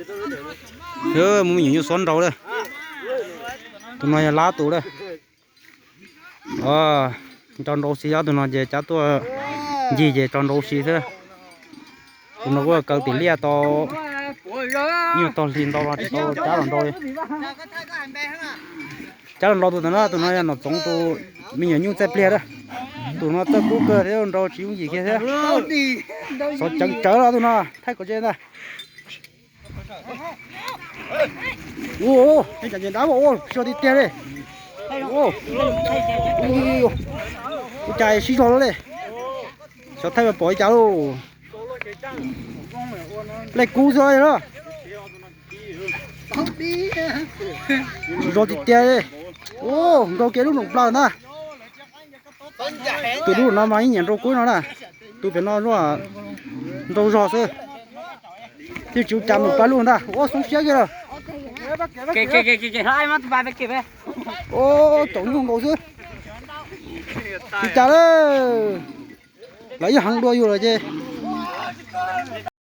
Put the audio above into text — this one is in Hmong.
Muaj me nyuam nyuj xuab nrau lawm. Tus no yog lab tus lawm. Nrau nrau xis, ob tug no ces cab tuaj ncig ces tso nrau xis xwb. Tus no kuj kaw tim liaj tau ib nyuag tog hli ntau los tsis tau cab los nrau li. Cab los nrau tus ntawm no, tus no yog Nom Txoov tus me nyuam nyuj txaij pliag a. Tus no txawj kub kawg thiab nrau tsis yooj yim kiag thiab. Xov ceev tsawv los tus no thaij kom ze ntag. Ua, dab, ua, sib zog tiag tiag li. Ua cas sib zog lawm li. Xyov thaij pom li cas lauj. Lej kub xwb los. Sib zog tiag tiag li. Ua, nkaug kiag lub nroos plaws ntag. Tus dub no mas ib nyiam nrau kub no na. Tus pem no nrau zog xwb. Twb tsis ua cas, mus pab lub ntag. Ua, xoob siab kiag lawm. Ua, caum nyuj nkaus xwb. Li cas lawm. Lawv ib heev dua yus lawm ces